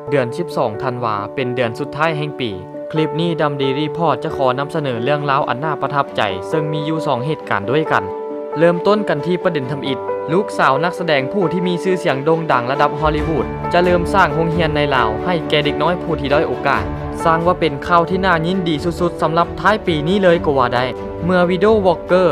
ເດືອນສິບສອງທັນວາ ເປັນເດືອນສຸດທ້າຍແຫ່ງປີ. ຄລິບນີ້ Dum Dee Report ຈະຂໍນຳສະເໜີເລື່ອງລາວອັນໜ້າປະທັບໃຈ ເຊິ່ງມີຢູ່ສອງເຫດການດ້ວຍກັນ. ເລີ່ມຕົ້ນກັນທີ່ປະເດັນທຳອິດ, ລູກສາວນັກສະແດງຜູ້ທີ່ມີຊື່ສຽງໂດ່ງດັງລະດັບຮອລລີວູດ ຈະເລີ່ມສ້າງໂຮງຮຽນໃນລາວໃຫ້ແກ່ເດັກນ້ອຍຜູ້ທີ່ດ້ອຍໂອກາດ. ຊ່າງວ່າເປັນຂ່າວທີ່ໜ້າຍິນດີສຸດໆສຳລັບທ້າຍປີນີ້ເລີຍກໍວ່າໄດ້ ເມື່ອ Widow Walker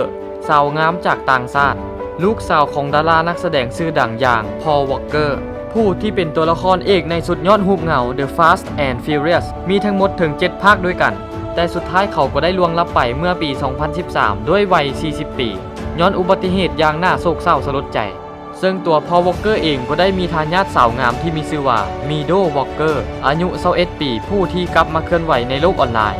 ສາວງາມຈາກຕ່າງຊາດ, ລູກສາວຂອງດາລານັກສະແດງຊື່ດັງຢ່າງ Paul Walker ຜູ້ທີ່ເປັນຕົວລະຄອນເອກໃນຊຸດຍອດຮູບເງົາ The Fast and Furious ມີທັງໝົດເຖິງເຈັດພາກດ້ວຍກັນ, ແຕ່ສຸດທ້າຍເຂົາກໍໄດ້ລ່ວງລັບໄປເມື່ອປີສອງພັນສິບສາມ ດ້ວຍໄວສີ່ສິບປີ ຍ້ອນອຸບັດຕິເຫດຢ່າງໜ້າໂສກເສົ້າສະຫຼົດໃຈ. ເຊິ່ງຕົວ Paul Walker ເອງກໍໄດ້ມີທາຍາດສາວງາມທີ່ມີຊື່ວ່າ Meadow Walker ອາຍຸຊາວເອັດປີ ຜູ້ທີ່ກັບມາເຄື່ອນໄຫວໃນໂລກອອນລາຍ.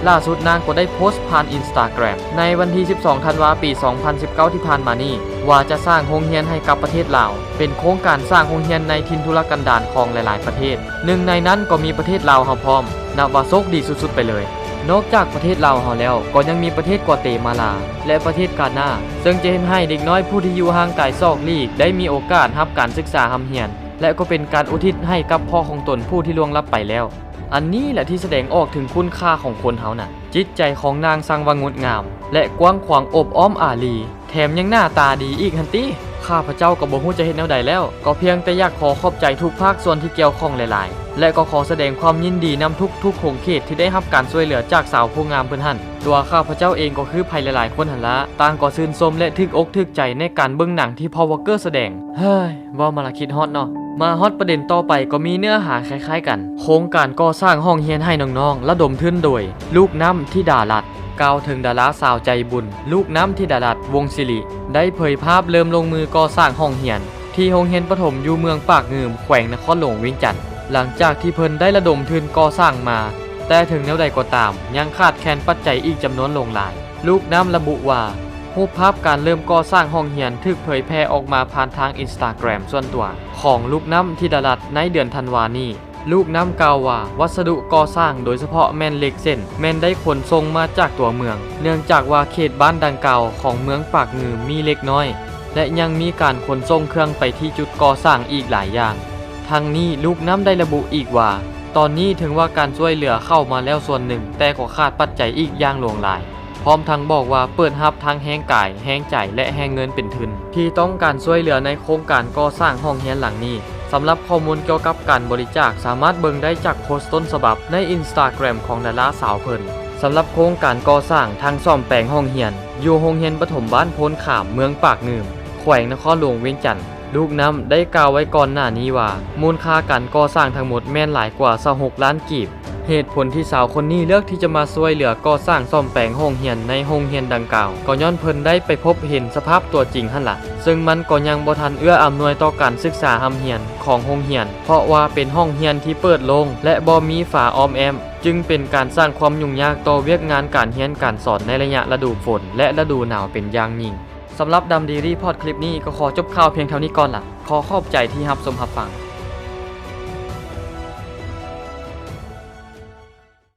ລ່າສຸດນາງກໍໄດ້ໂພສຜ່ານ Instagram ໃນວັນທີສິບສອງທັນວາ ປີສອງພັນສິບເກົ້າທີ່ຜ່ານມານີ້ ວ່າຈະສ້າງໂຮງຮຽນໃຫ້ກັບປະເທດລາວ, ເປັນໂຄງການສ້າງໂຮງຮຽນໃນຖິ່ນທຸລະກັນດານຂອງຫຼາຍໆປະເທດ, ໜຶ່ງໃນນັ້ນກໍມີປະເທດລາວເຮົາພ້ອມ, ນັບວ່າໂຊກດີສຸດໆໄປເລີຍ. ນອກຈາກປະເທດລາວເຮົາແລ້ວ ກໍຍັງມີປະເທດກວາເຕມາລາ ແລະ ປະເທດການາ, ເຊິ່ງຈະເຮັດໃຫ້ເດັກນ້ອຍຜູ້ທີ່ຢູ່ຫ່າງໄກສອກຫຼີກໄດ້ມີໂອກາດຮັບການສຶກສາຮ່ຳຮຽນ ແລະ ກໍເປັນການອຸທິດໃຫ້ກັບພໍ່ຂອງຕົນຜູ້ທີ່ລ່ວງລັບໄປແລ້ວ. ອັນນີ້ແຫຼະທີ່ສະແດງອອກເຖິງຄຸນຄ່າຂອງຄົນເຮົານະ. ຈິດໃຈຂອງນາງຊ່າງວ່າງົດງາມ ແລະ ກວ້າງຂວາງໂອບອ້ອມອາລີ, ແຖມຍັງໜ້າຕາດີອີກຫັ້ນຕິ. ຂ້າພະເຈົ້າກໍບໍ່ຮູ້ຈະເຮັດແນວໃດແລ້ວ, ກໍພຽງແຕ່ຢາກຂໍຂອບໃຈທຸກພາກສ່ວນທີ່ກ່ຽວຂ້ອງຫຼາຍໆ ແລະ ກໍຂໍສະແດງຄວາມຍິນດີນຳທຸກໆຂົງເຂດທີ່ໄດ້ຮັບການຊ່ວຍເຫຼືອຈາກສາວຜູ້ງາມເພິ່ນຫັ້ນ. ຕົວຂ້າພະເຈົ້າເອງກໍຄືໃຜຫຼາຍໆຄົນຫັ້ນລະ, ຕ່າງກໍຊື່ນຊົມ ແລະ ຖືກອົກຖືກໃຈໃນການເບິ່ງໜັງທີ່ Paul Walker ສະແດງ. ເຮີ້ຍ ເວົ້າມາລະຄິດຮອດເນາະ. ມາຮອດປະເດັນຕໍ່ໄປກໍມີເນື້ອຫາຄ້າຍໆກັນ. ໂຄງການກໍ່ສ້າງຫ້ອງຮຽນໃຫ້ນ້ອງໆ ລະດົມທຶນໂດຍ ລູກນ້ຳ ທິດາລັດ. ກ່າວເຖິງດາລາສາວໃຈບຸນ ລູກນ້ຳ ທິດາລັດ ວົງສິລິ ໄດ້ເຜີຍພາບເລີ່ມລົງມືກໍ່ສ້າງຫ້ອງຮຽນ ທີ່ໂຮງຮຽນປະຖົມຢູ່ເມືອງປາກງື່ມ ແຂວງນະຄອນຫຼວງວຽງຈັນ ຫຼັງຈາກທີ່ເພິ່ນໄດ້ລະດົມທຶນກໍ່ສ້າງມາ, ແຕ່ເຖິງແນວໃດກໍຕາມ ຍັງຂາດແຄນປັດໄຈອີກຈຳນວນຫຼວງຫຼາຍ. ລູກນ້ຳລະບຸວ່າ, ຮູບພາບການເລີ່ມກໍ່ສ້າງຫ້ອງຮຽນຖືກເຜີຍແຜ່ອອກມາຜ່ານທາງ Instagram ສ່ວນຕົວຂອງລູກນ້ຳ ທິດາລັດ ໃນເດືອນທັນວານີ້. ລູກນ້ຳກ່າວວ່າ ວັດສະດຸກໍ່ສ້າງ, ໂດຍສະເພາະແມ່ນເຫຼັກເສັ້ນ, ແມ່ນໄດ້ຂົນສົ່ງມາຈາກຕົວເມືອງ, ເນື່ອງຈາກວ່າເຂດບ້ານດັ່ງກ່າວຂອງເມືອງປາກງື່ມມີເຫຼັກນ້ອຍ ແລະ ຍັງມີການຂົນສົ່ງເຄື່ອງໄປທີ່ຈຸດກໍ່ສ້າງອີກຫຼາຍຢ່າງ. ທັງນີ້ ລູກນ້ຳໄດ້ລະບຸອີກວ່າ, ຕອນນີ້ເຖິງວ່າການຊ່ວຍເຫຼືອເຂົ້າມາແລ້ວສ່ວນໜຶ່ງ, ແຕ່ກໍຂາດປັດໄຈອີກຢ່າງຫຼວງຫຼາຍ. ພ້ອມທັງບອກວ່າເປີດຮັບທັງແຮງກາຍ, ແຮງໃຈ ແລະ ແຮງເງິນເປັນທຶນ ທີ່ຕ້ອງການຊ່ວຍເຫຼືອໃນໂຄງການກໍ່ສ້າງຫ້ອງຮຽນຫຼັງນີ້. ສຳລັບຂໍ້ມູນກ່ຽວກັບການບໍລິຈາກ ສາມາດເບິ່ງໄດ້ຈາກໂພສຕົ້ນສະບັບໃນ Instagram ຂອງດາລາສາວເພິ່ນ. ສຳລັບໂຄງການກໍ່ສ້າງທັງສ້ອມແປງຫ້ອງຮຽນ ຢູ່ໂຮງຮຽນປະຖົມບ້ານໂພນຂາມ ເມືອງປາກງື່ມ ແຂວງນະຄອນຫຼວງວຽງຈັນ, ລູກນ້ຳໄດ້ກ່າວໄວ້ກ່ອນໜ້ານີ້ວ່າ ມູນຄ່າການກໍ່ສ້າງທັງໝົດແມ່ນຫຼາຍກວ່າຊາວຫົກລ້ານກີບ. ເຫດຜົນທີ່ສາວຄົນນີ້ເລືອກທີ່ຈະມາຊ່ວຍເຫຼືອກໍ່ສ້າງສ້ອມແປງຫ້ອງຮຽນໃນໂຮງຮຽນດັ່ງກ່າວ ກໍຍ້ອນເພິ່ນໄດ້ໄປພົບເຫັນສະພາບຕົວຈິງຫັ້ນລະ, ເຊິ່ງມັນກໍຍັງບໍ່ທັນເອື້ອອຳນວຍຕໍ່ການສຶກສາຮ່ຳຮຽນຂອງໂຮງຮຽນ, ເພາະວ່າເປັນຫ້ອງຮຽນທີ່ເປີດໂລ່ງ ແລະ ບໍ່ມີຝາອ້ອມແອ້ມ, ຈຶ່ງເປັນການສ້າງຄວາມຫຍຸ້ງຍາກຕໍ່ວຽກງານການຮຽນການສອນໃນໄລຍະລະດູຝົນ ແລະ ລະດູໜາວເປັນຢ່າງຍິ່ງ. ສຳລັບ Dum Dee Report ຄລິບນີ້ກໍຂໍຈົບຂ່າວພຽງເທົ່ານີ້ກ່ອນລະ. ຂໍຂອບໃຈທີ່ຮັບຊົມຮັບຟັງ.